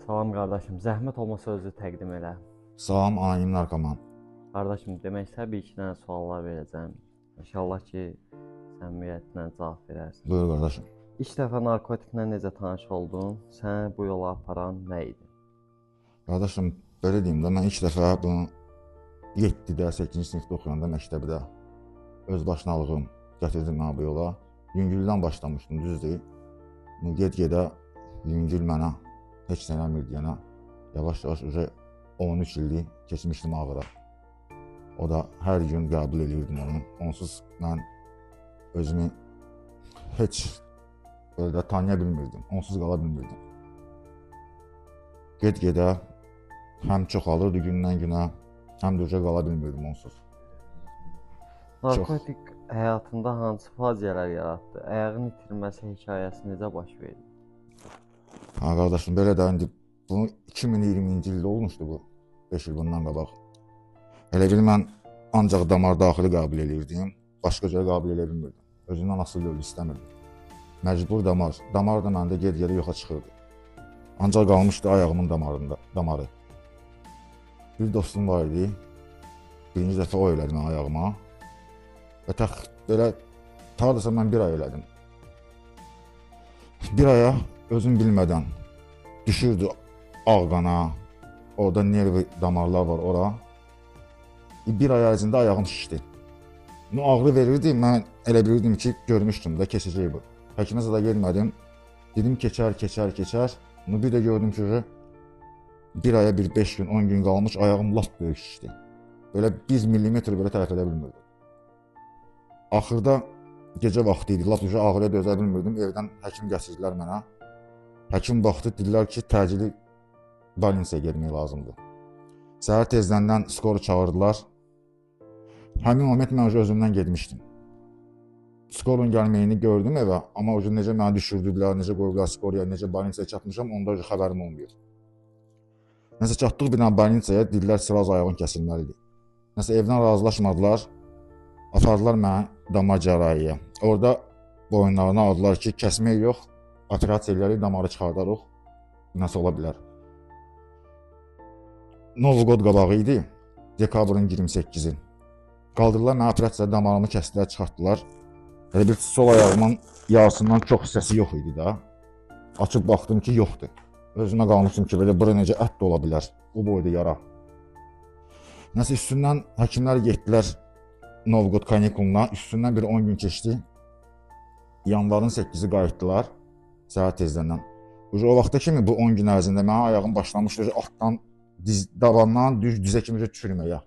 Salam qardaşım, zəhmət olmasa özünü təqdim elə. Salam, anonim narkoman. Qardaşım, demək sənə bir iki dənə suallar verəcəm. İnşallah ki, səmimiyyətlə cavab verərsən. Buyur qardaşım. İlk dəfə narkotiklə necə tanış oldun? Səni bu yola aparan nə idi? Qardaşım, belə deyim də, mən ilk dəfə bunu 7-də, 8-ci sinifdə oxuyanda məktəbdə öz başınalığım gətirdi mənə bu yola. Yüngüldən başlamışdım, düzdür. Get-gedə yüngül mənə heç nə eləmirdi, yəni yavaş-yavaş uca 13 illik keçmişdim ağıra. O da hər gün qəbul eləyirdim onu. Onsuz mən özümü heç belə də tanıya bilmirdim, onsuz qala bilmirdim. Get-gedə həm çoxalırdı gündən günə, həm də uca qala bilmirdim onsuz. Narkotik həyatında hansı faciələr yaratdı? Ayağın itirilməsi hekayəsi necə baş verdi? Ha qardaşım, belə də indi bunu 2020-ci ildə olmuşdu bu, 5 il bundan qabaq. Elə bil mən ancaq damar daxili qəbul eləyirdim, başqa cürə qəbul eləyə bilmirdim. Özümdən asılı deyil, istəmirdim. Məcbur damar, damar da məndə ged-gedə yoxa çıxırdı. Ancaq qalmışdı ayağımın damarında, damarı. Bir dostum var idi, birinci dəfə o elədi mən ayağıma. Və belə, hardasa mən bir ay elədim. Bir aya özüm bilmədən düşürdü ağ qana, orada nerv damarlar var ora. Bir ay ərzində ayağım şişdi. Ağrı verirdi, mən elə bilirdim ki, görmüşdüm də, keçəcək bu. Həkimə zada gelmədim, dedim keçər, keçər, keçər. Bir də gördüm ki, bir aya bir 5 gün, 10 gün qalmış, ayağım lap böyük şişdi. Belə 1 millimetr belə tərəf edə bilmirdim. Axırda gecə vaxtı idi, lap ağrıya dözə bilmirdim, evdən həkim gətirdilər mənə. Həkim baxdı, dedilər ki, təcili balinsaya getmək lazımdır. Səhər tezləndən skoru çağırdılar. Həmin moment mən özümdən getmişdim. Skorun gəlməyini gördüm evə, amma o gün necə məni düşürdülər, necə qoydular skoruya, necə balinsaya çatmışam, onda xəbərim olmuyor. Nəsə çatdıq bir dənə balinsaya, dedilər sıraz ayağın kəsilməlidir. Nəsə evdən razılaşmadılar, apardılar məni damar cərrahiyə. Orada boyunlarına aldılar ki, kəsmək yox, operasiya eləyərik, damarı çıxardarıq, nəsə ola bilər. Novqod qabağı idi, dekabrın 28-i. Qaldırdılar mənə operasiya, damarımı kəsdilər, çıxartdılar. Elə bir sol ayağımın yarısından çox hissəsi yox idi da. Açıb baxdım ki, yoxdur. Özümə qalmışdım ki, belə bura necə ət də ola bilər, o boyda yara. Nəsə üstündən həkimlər getdilər Novqod kanikuluna, üstündən bir 10 gün keçdi. Yanvarın 8-i qayıtdılar səhər tezləndən. O vaxta kimi bu 10 gün ərzində mənim ayağım başlamışdı altdan, diz, dabandan düz dizə kimi çürüməyə,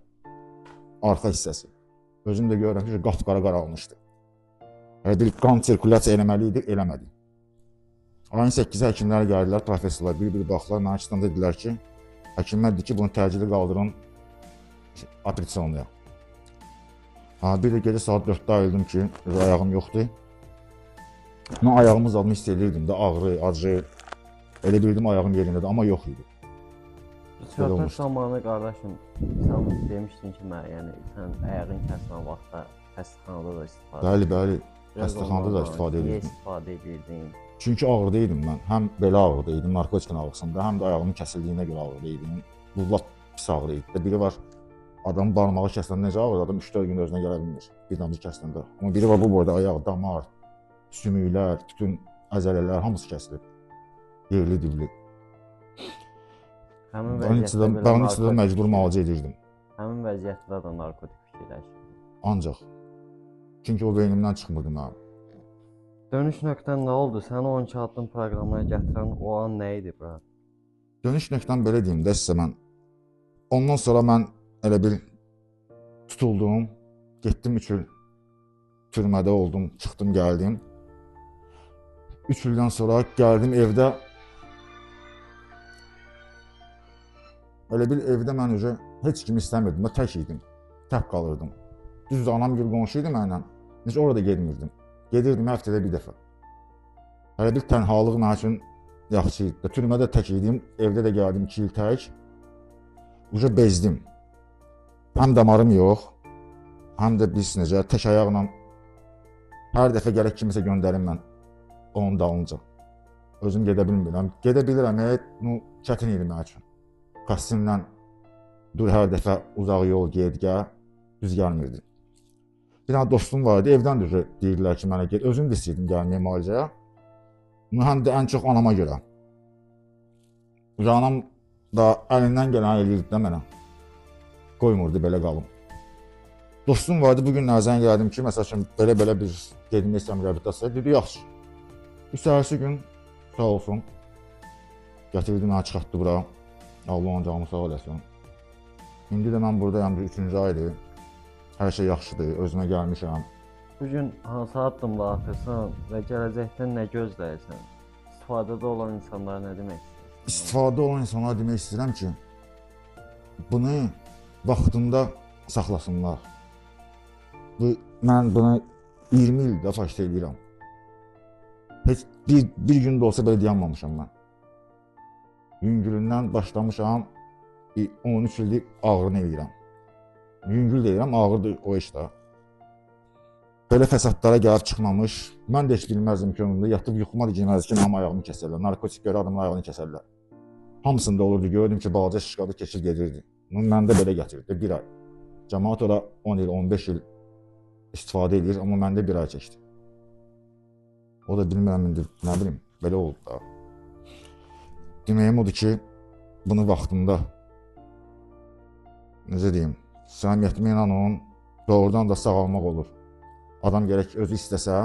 arxa hissəsi. Özüm də görürəm ki, qapqara qaralmışdı. Elə bir qan sirkulyasiya eləməli idi, eləmədi. Ayın 8-i həkimlər gəldilər, professorlar bir-bir baxdılar, mənə açıqdan dedilər ki, həkimlər dedi ki, bunu təcili qaldırın operasiyonaya. Bir də gecə saat 4-də ayıldım ki, ayağım yoxdur. Mən ayağımı zadını hiss eləyirdim də, ağrı, acı, elə bildim ayağım yerindədir, amma yox idi. Söhbət zamanı qardaşım, sən demişdin ki, mənə, yəni sən ayağın kəsilən vaxtda xəstəxanada da istifadə edirdin. Bəli, bəli, xəstəxanada da istifadə edirdim. Niyə istifadə edirdin? Çünki ağrıda idim mən, həm belə ağrıda idim, narkotikin ağrısında, həm də ayağımın kəsildiyinə görə ağrıda idim. Bu lap pis ağrı idi. Biri var, adamın barmağı kəsiləndə necə ağrıdır, adam 3-4 gün özünə gələ bilmir, bir damcı kəsiləndə. Amma biri var bu boyda ayaq, damar, sümüklər, bütün əzələlər hamısı kəsilib, yerli dibli. Həmin vəziyyətdə məcbur müalicə edirdim. Həmin vəziyyətdə də narkotik fikirləşirdin? Ancaq. Çünki o beynimdən çıxmırdı mənim. Dönüş nöqtən nə oldu? Səni 12 addım proqramına gətirən o an nə idi, bura? Dönüş nöqtən belə deyim də sizə mən. Ondan sonra mən elə bir tutuldum, getdim 3 il türmədə oldum, çıxdım, gəldim. 3 ildən sonra gəldim evdə. Elə bil evdə mən heç kimi istəmirdim, mən tək idim, tək qalırdım. Düzdür, anam bir qonşu idi mənlə, heç orada getmirdim. Gedirdim həftədə bir dəfə. Hələ bir tənhalıq mənim üçün yaxşı idi. Türmədə tək idim, evdə də gəldim 2 il tək. Uca bezdim. Həm damarım yox, həm də biz necə tək ayaqla hər dəfə gərək kimisə göndərim mən onun dalınca. Özüm gedə bilmirəm. Gedə bilirəm, Çətin idi mənim üçün. Kostyumla dur hər dəfə uzaq yol ged, gəl, düz gəlmirdi. Bir dənə dostum var idi, evdən düzü deyirdilər ki, mənə get. Özüm də istəyirdim gəlməyə müalicəyə. Həm də ən çox anama görə. Anam da əlindən gələni eləyirdi də mənə. Qoymurdu belə qalım. Dostum var idi, bu gün zəng elədim ki, məsəl üçün, belə-belə bir gedmək istəyirəm reabilitasiyaya. Dedi, yaxşı. Səhərsi gün, sağ olsun, gətirdi məni, çıxartdı bura. Allah onun canını sağ eləsin. İndi də mən buradayam, bir 3-cü aydır. Hər şey yaxşıdır, özümə gəlmişəm. Bu gün hansı addımla atırsan və gələcəkdən nə gözləyirsən? İstifadədə olan insanlara nə demək istəyirsən? İstifadə olan insanlara demək istəyirəm ki, bunu vaxtında saxlasınlar. Mən bunu 20 il də faşda eləyirəm. Heç bir gün də olsa belə dayanmamışam mən. Yüngülündən başlamışam, 13 ildir ağrını eləyirəm. Yüngül deyirəm, ağırdır o işdə. Belə fəsadlara gəlib çıxmamış, mən də heç bilməzdim ki, ömrümdə yatıb yuxuma da girməzdi ki, mənim ayağımı kəsərlər, narkotik görə adamın ayağını kəsərlər. Hamısında olurdu, gördüm ki, balaca şişqadı keçir gedirdi. Məndə belə gətirdi, bir ay. Cəmaat ora 10 il, 15 il istifadə edir, amma məndə bir ay çəkdi. O da bilmirəm indi, nə bilim, belə oldu da. Deməyim odur ki, bunu vaxtında, necə deyim, səmimiyyətimə inanın, doğrudan da sağalmaq olur. Adam gərək özü istəsə,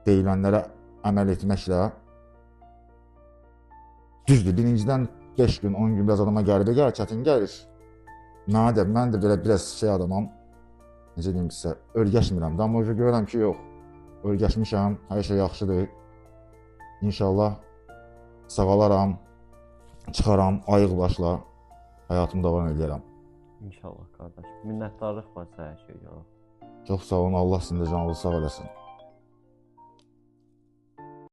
deyilənlərə əməl etməklə, düzdür, birincidən 5 gün, 10 gün biraz adama qəribə gəlir, çətin gəlir. Mənə də, mən də belə biraz şey adamam, necə deyim sizə, örgəşmirəm də, amma görürəm ki, yox, örgəşmişəm, hər şey yaxşıdır. İnşallah sağalaram, çıxaram, ayıq başla, həyatımı davam eləyərəm. İnşallah qardaş. Minnətdarlıq var sənə hər şey. Çox sağ olun, Allah sizin də canınızı sağ eləsin.